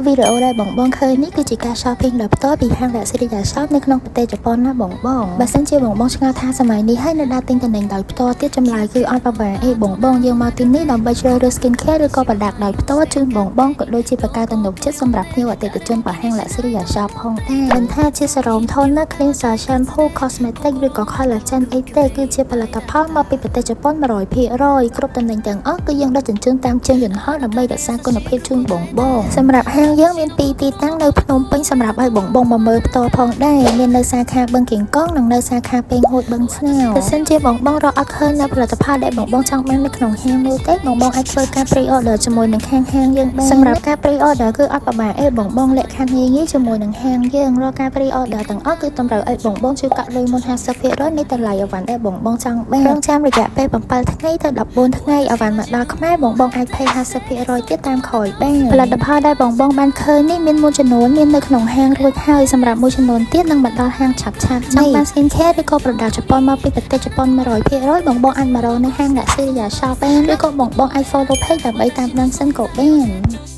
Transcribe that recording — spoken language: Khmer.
វីដេអូដែលបងបងឃើញនេះគឺជាការ shopping ដោយផ្ទាល់ពីហាង Luxury Shop នៅក្នុងប្រទេសជប៉ុនណាបងបងបើសិនជាបងបងឆ្ងល់ថាសម័យនេះហើយនៅដើរទិញទំនិញដោយផ្ទាល់ទៀតចម្លើយគឺអត់ប្រវែអីបងបងយើងមកទីនេះដើម្បីជ្រើសរើស skin care ឬក៏ product ដោយផ្ទាល់ជូនបងបងក៏ដូចជាបង្កើតទំនុកចិត្តសម្រាប់ភ្ញៀវអតិថិជនរបស់ហាង Luxury Shop ផងដែរមិនថាជា serum, toner, cleanser, shampoo, cosmetic ឬក៏ collagen អីទេគឺជាផលិតផលមកពីប្រទេសជប៉ុន100%គ្រប់ទំនិញទាំងអស់គឺយើងដឹកជញ្ជូនតាមជើងយន្តហោះដើម្បីរក្សាគុណភាពជូនបងបងសម្រាប់ហាងយើងមានពីរទីតាំងនៅភ្នំពេញសម្រាប់ឲ្យបងបងមកមើលផ្ទាល់ផងដែរមាននៅសាខាបឹងកេងកងនិងនៅសាខាពេងហួតបឹងស្នោបើសិនជាបងបងរកអត់ឃើញនៅផលិតផលដែលបងបងចង់បាននៅក្នុងហាងនោះទេបងបងអាចធ្វើការ pre order ជាមួយនឹងខាងហាងយើងបានសម្រាប់ការ pre order គឺអត់ពិបាកអីបងបងលក្ខខណ្ឌងាយៗជាមួយនឹងហាងយើងរាល់ការ pre order ទាំងអស់គឺតម្រូវឲ្យបងបងជួយកក់លុយមុន50%នៃតម្លៃអីវ៉ាន់ដែលបងបងចង់បានរងចាំរយៈពេល7ថ្ងៃទៅ14ថ្ងៃអីវ៉ាន់មកដល់ខ្មែរបងបងអាច pay 50%ទៀតតាមក្រោយបានផលិតផលដែលបងបងបានឃើញនេះមានមួយចំនួនមាននៅក្នុងហាងរួចហើយសម្រាប់មួយចំនួនទៀតនឹងមកដល់ហាងឆាប់ឆាប់ចង់បាន skin care ឬក៏ product ជប៉ុនមកពីប្រទេសជប៉ុន100%បងបងអាចមករកនៅហាង Luxury Shop បានឬក៏បងបងអាច follow page ដើម្បីតាមដានសិនក៏បាន។